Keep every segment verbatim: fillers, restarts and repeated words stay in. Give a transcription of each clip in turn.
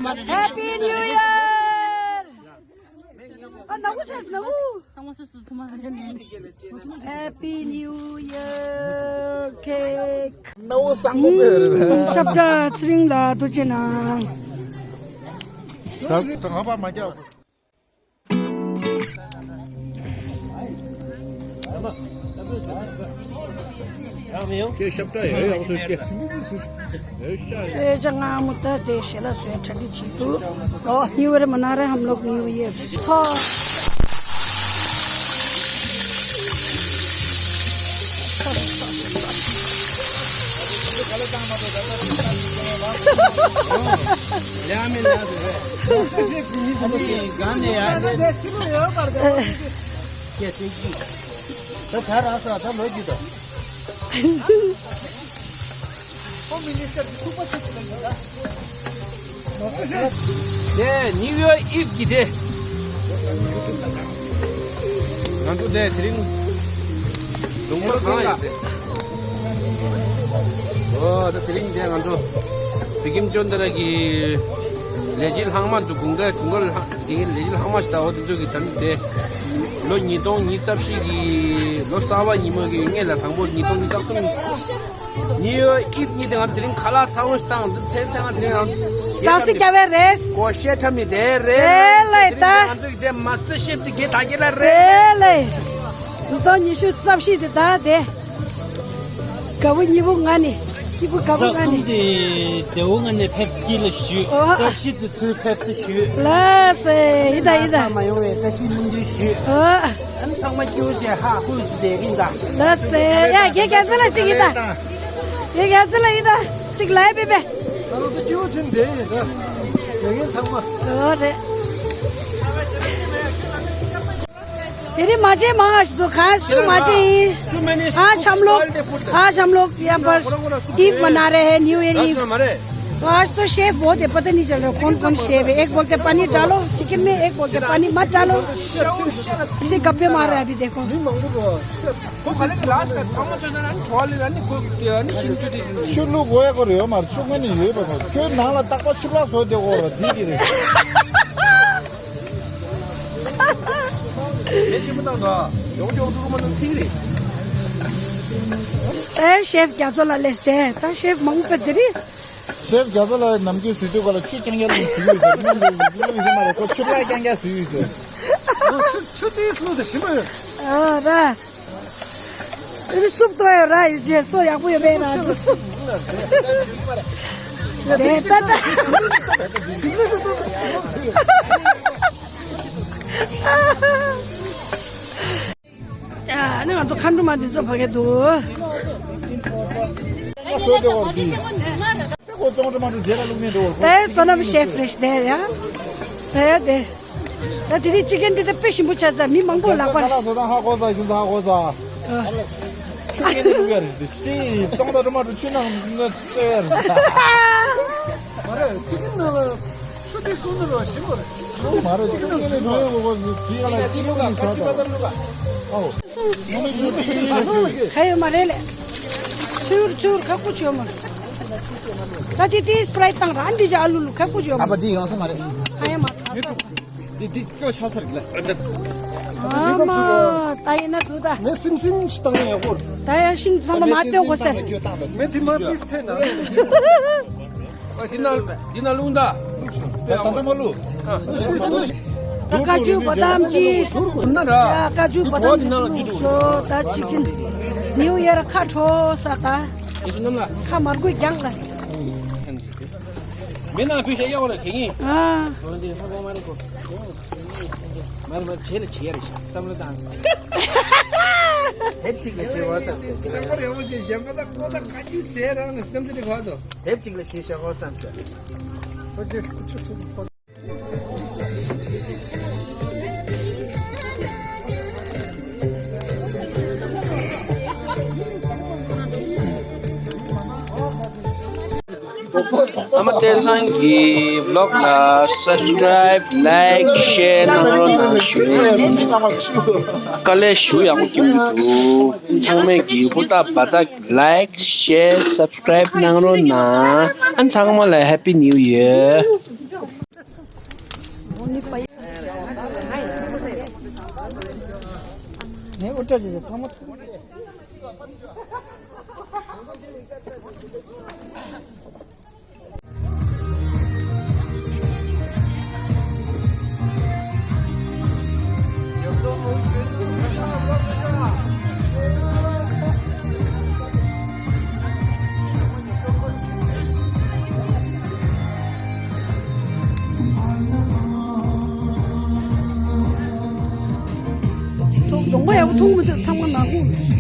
Happy New Year! ཨ་ནག་པོ་ཆགས་སོང་ནག་པོ། Happy New Year cake. ནག་པོ་སང་པོ་པོ་རེད་པས། ཤབ་ཏྲ་ཚེ་རིང་ལ་ཐུགས་རྗེ་གནང་། ཟ་ཟ་ད་ང་པ་མ་རྒྱག་ཁྱེད་ཞབས་ཁྲ་ཡོད་ཡག་སོ་སྐྱེ། ཨེ་ཅག་ང་མོ་ད་དེ་ཞེ་ལ་སོའི་གྲ་སྒྲིག་བྱེད་དུ། ཨོ་ནིའུ་ཡར་མ་ན་རེ་ཧམ་ལོག་ནིའུ་ཡར། ཚོ། ལ་མི་ལ་སུ་རེད། ད་ད་རང་ས་ད་ལོ་རྒྱུས་དང་། ཧོམ་མི་ནི་སི་ཊར་གྱི་ཐུག་པ་ཆེ་ཆེ་ལ་ཡོད་ལ། དེ་ནིའུ་ཡོག་ཨིབ་ཀྱི་དེ། ང་ཚོ་དེ་དེ་རིང་ལུང་པ་གང་ཡིན་དེ། ཨོ་ད་དེ་རིང་དེ་ང་ཚོ་བི་ཀིམ་ཅོན་ཏ་ར་གི་ལས་བྱེད་ལྷག་མ་ཚོ་དགུན་ཁ་དགུན་ཁ་ལྷག་དེ་གི་ལས་བྱེད་ལྷག་མ་ཞིག་ད་འོ་དེ་ཚོ་གི་ད་ནི་དེ་ལོ་ཉིས་སྟོང་ཉི་ཤུ་རྩ་བཞི་གི་ལོ་གསར་པ་ཉིན་མོ་གི་སྔོན་ལ་དང་པོ་ཉིས་སྟོང་ཉི་ཤུ་རྩ་གསུམ་ནིའུ་ཡོག་ཨིབ་ཉིན་དེ་ང་དེ་རིང་ཁ་ལག་ཚ་བོ་ཞིག་བཏང་འདི་ཚེ་ཚེ་ང་དེ་རིང་ཡང་ཏང་སི་རྒྱབ་པའི་རེད། ཀོ་ཤེ་ཁྲམ་ནི་དེ་རེད། རེད་ལེ་ད། ང་ཚོ་གི་དེ་མ་སི་ཊར་ཤེབ་དེ་གེ་ད་གེ་ལ་རེད། རེད་ལེ། ཉིས་སྟོང་ཉི་ཤུ་རྩ་བཞི་དེ་ད་དེ། དགའ་བོ་ཉི་བོ་ང་ནི། སྐྱིད་པོ་དགའ་བོ་ང་ནི། རྩ་གསུམ་དེ་བདེ་བོ་ང་ནི་ཕེབས་སྐྱིད་ལ་ཞུ། ཨོ། རྩ་བཞི་དེ་ཚུར་ཕེབས་ཚེ་ཞུ། ལགས་སེ་ཡི་ད་ཡི་ད། ཚང་མ་ཡོང་བའི་བཀྲ་ཤིས་སྨོན་འདུན་ཞུ། ཨོ། ཨ་ནི་ཚང་མ་སྐྱིད་པོ་བྱས་ཧ་ཧུ་ཟེར་བསྡད་ཀྱིན་ད། ལགས་སེ་ཡ་རྒན་རྒྱལ་མཚན་ལགས་གཅིག་ཡི་ད། རྒན་རྒྱལ་མཚན་ལགས་ཡི་ད། གཅིག་ལབ་པས་པས། ང་རང་ཚོ་སྐྱིད་པོ་བྱེད་བསྡད་ཡིན་ད། རྒན་རྒན་ཚང་མ། ཨོ་རེད། དེ་རིང་མ་བྱན་མང་ང་ཞིག་འདུག་གང་སུ་མ་བྱན་ཡིན། ཨ་ཆམ་ལོག་ཨ་ཆམ་ལོག་ཡམ་པར་ཨིབ་མ་ན་རེ་ཧེ་ནིའུ་ཡར་ཨིབ། आज तो शेफ बहुत है, पता नहीं चल रहा कौन कौन शेफ है। एक बोलते पानी डालो चिकन में, एक बोलते पानी मत डालो। इसे गप्पे मार रहे हैं अभी देखो। ཆུ་བླུག་དགོས་ཡ་གོ་རེད་ཡོད་མ་རེད། ཆུ་ངོས་ནས་ཡོད་པ་ཁོ་ཁྱོད་ནང་ལ་རྟག་པར་ཆུ་བླུག་བཟོ་བསྡད་གོ་ར་འདི་གི་རེད། ངས་ཆེན་པོ་བཏང་དོ། ཡོང་ཡོང་ཏུ་རུ་མ་ནང་ཚིག་རེད། ཨེ་ཤེབ་རྒྱ་མཚོ་ལ་སླེབས་ཏེ་ད་ཤེབ་མང་པོ་དེ་རིང་། ཤེབ་རྒྱ་མཚོ་ལ་ནམ་རྒྱུན་བཟོས་དུས་ག་ལ་ཆུ་རྐྱང་རྐྱང་བླུགས་བཟོས་ཡོད་ཟེར། སྔོན་དུ་བླུགས་ཡོད་ཟེར་མ་རེད། ཁོ་ཆུ་བླུགས་རྐྱང་རྐྱང་བཟོས་ཡོད་ཟེར། ཆུ་ཆུ་ཏིས་བླུགས་དེ་ཞིམ་པོ་ཡོད། ཨ་ར། ཨེ་སུབ་ཏོ་ཡོད་ར་ཡིན་ཅེ་སོ་ཡག་པོ་ཡོད་པས་ར་ཚོ་སུབ། དེ་ལྟ་ལྟ། ཨ་ནི་ང་ཚོ་མཁའ་འགྲོ་མ་འདི་ཚོ་ཕ་གི་འདུག་ད་བསོད་ནམས་ཤེ་ཧྥི་རེ་ཤི་དེ་ཡ། ད་དེ་རིང་ཅི་ཀན་འདི་ད་དཔེ་ཞིམ་པོ་ཆགས་ས། མི་མང་པོ་ལག་པར། ཧ་གོ་ས། ཧ་གོ་ས། ཆུ་ཀན་འདི་བླུག་ཡ་རེད། དེ་ཙོང་ད་ཏོ་མ་ཏོ་ཆུ་ནང་བཙོས་ཡ་རེད། མ་རེད། ཅི་ཀན་ནང་ལ་ཆུ་དེ་བསྲུབས་ནས་རོ་ཞིམ་པོ་རེད། ཆུ་མ་རེད། ཆུ་ཀན་ནང་བཙོས་ཡ་རེད། དེ་ཡ་ལ་ཅི་ཀན་ནང་ཟ་ད། ཨོ། ག་ཡོད་མ་རེད་ལེ། ཚུར་ཚུར་ཁག་པོ་བྱོས་མ། ད་དེ་དེ་སི་པ་རའི་ཊི་བཏང་ར་འདི་ཅག་ཨ་ལུ་ལུ་ཁག་པོ་བྱོས་མ། ཨ་ཕ་འདི་ཡང་ས་མ་རེད། ཨ་ཡ་མ་ཚ་ས། འདི་འདི་སྐྱོ་ཆ་ས་རེད་ལ། ཨ་མ་ད་ཡིན་ན་དུ་ད། མེ་སིམ་སིམ་ཞིག་བཏང་ན་ཡག་པོ་རེད། ད་ཡ་ཤིང་ཚང་མ་མ་སྟོན་དགོས་ཟེར། མེ་དེ་མ་ཏིས་ཐེ་ན། འདི་ན་འདི་ན་རླུང་ད། ད་ད་ད་མ་ལུ། ད་ཀ་ཅུ་བ་དམ་ཅི། ན་ར། ཀ་ཅུ་བ་དམ་ཅི་ལུགས་སོ། ད་ཅི་ཀིན། ནིའུ་ཡར་ཁ་འཕྲོ་ས་ད། ཁ་མར་གོས་རྒྱང་ལ། མི་ན་བུ་ཤ་ཡག་པོ་ལ་ཁེ་ཡིན། ཨ། མ་རེད་མ་རེད། བྱེད་ལ་བྱེད་ཡ་རེད་ཤག་བསམ་བློ་བཏང་། དེབ་གཅིག་ལ་བྱེད་བ་བསམ་ཤག་ཁོ་རེ་བོ་ཅེ་ཞབས་ཀ་ད་ཁོ་ད་ཁ་ཅིག་ཟེར་རང་ནས་སེམས་ཚེ་རེ་བ་དོ། དེབ་གཅིག་ལ་བྱེད་ཤག་བསམ་ཤག་ཨ་མ་བསྟན་སང་གི་བི་ལོག་ལ་སབ་སི་ཀ་རའིབ་ལའིཀ་ཤེར་གནང་རོགས་གནང་ཞུ། དཀའ་ལས་ཞུ་ཡག་པོ་སྐྱོན་གྱི་འདུག་ཚང་མས་ཀྱི་ཧུར་ཐག་འབད་ཐག་ལའིཀ་ཤེར་སབ་སི་ཀ་རའིབ་གནང་རོགས་གནང་། ཨ་ཚང་མ་ལ་ཧེ་པི་ནིའུ་ཡར། ངས་ཨོ་ཏྲ་ཅེ་ཅེ་ཚང་མ། ལྗོན་པ་ཡག་པོ་འཐུང་མི་ཐུབ། ཚང་མ་ནག་ཁུང་།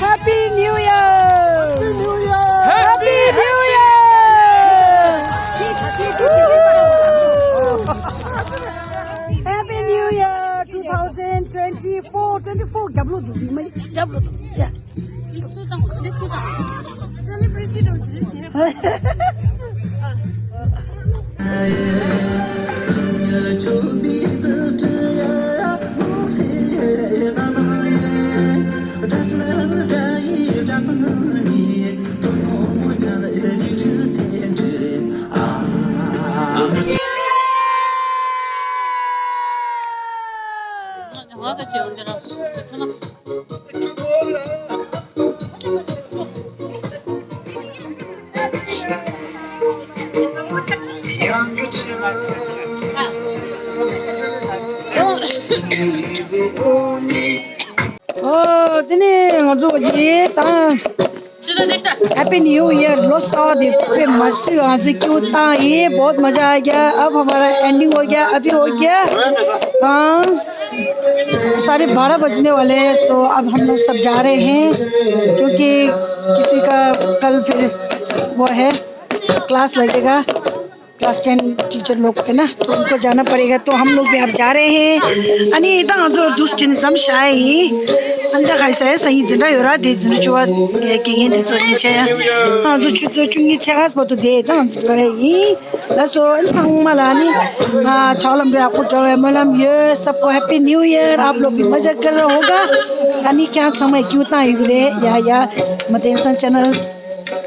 Happy New Year! Happy New Year! Happy New Year! Happy New Year! Happy New Year two thousand twenty-four, twenty-four. རྒྱབ་ལོག་འདུག་མ་རྒྱབ་ལོག་འདུག་ཡ། Celebrity དང་བྱེད་བྱེད། ཨོ། དེ་ནས་ང་ཚོ་རྗེས་དང་། Happy New Year. ལོ་གསར་བ་དེ་དཔེ་མ་སྲིད་ང་ཚོ་ཀྱུ་བཏང་ཡིན། बहुत मजा आ गया। अब हमारा एंडिंग हो गया, अभी हो गया। हाँ, सारे बारह बजने वाले हैं, तो अब हम लोग सब जा रहे हैं, क्योंकि किसी का कल फिर वो है, क्लास लगेगा। क्लास टेन टीचर लोग है ना, तो उनको जाना पड़ेगा, तो हम लोग भी अब जा रहे हैं। अनि ད་ང་ཚོ་དུས་ཆེན་ཙམ་བཞག་ཡིན། ཨ་ནི་ད་ག་ས་ཡ་ས་ཡིན་འཛིན་གྲྭ་ཡོད་ར། དེ་འཛིན་གྲྭ་བཅུ་པ་དགེ་རྒན་དེ་ཚོ་ཡིན་ཆ་ཡ། ང་ཚོ་ཆུ་ཚོད་བཅུ་གཉིས་ཆ་ག་ས་བར་དུ་དེ་ད་ང་ཚོ་འགྲོ་ཡ་ཡིན། ལགས་སོ། ཨ་ནི་ཚང་མ་ལ་ནི་ཆགས་ལམ་རེ་ཡག་པོ་འགྲོ་བའི་སྨོན་ལམ་ཡོད། सबको Happy New Year, आप लोग भी मज़ा कर रहे होगा। ཨ་ནི་ཁྱེད་ཚང་མས་ཀྱུ་བཏང་ཡོད་ཀྱི་རེད། ཡ་ཡ། མ་བརྟེན་སང་ཆེ་ནལ་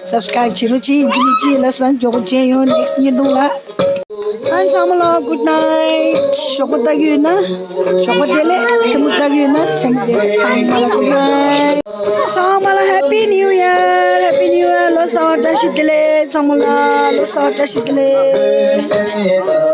སབ་སི་ཀ་རེབ་བྱེད་རོགས་གྱིས། འདི་ནི་ཅི་ལ་སང་མགྱོགས་པོ་མཇལ་ཡོང་། ནེག་སི་ཊི་བརྙན་ཐུང་ལ། ཨ་ཚང་མ་ལ་གུཌ་ནའིཊ། ཞོགས་པ་ལྟ་གི་ཡོད་ན་ཞོགས་པ་བདེ་ལེགས། མཚན་མོ་ལྟ་གི་ཡོད་ན་མཚན་མོ་བདེ་ལེགས། ཚང་མ་ལ་གུཌ་ནའིཊ། ཚང་མ་ལ་Happy New Year, Happy New Year. ལོ་གསར་བ་བཀྲ་ཤིས་བདེ་ལེགས། ཚང་མ་ལ་ལོ་གསར་བ་བཀྲ་ཤིས་བདེ་ལེགས།